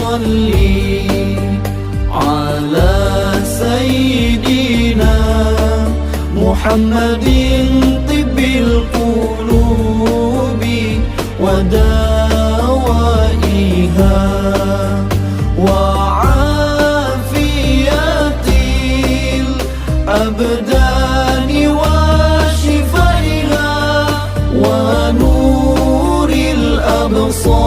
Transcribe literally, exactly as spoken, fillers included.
صل على سيدنا محمد طب القلوب ودوائها وعافية الأبدان وشفائها ونور الأبصار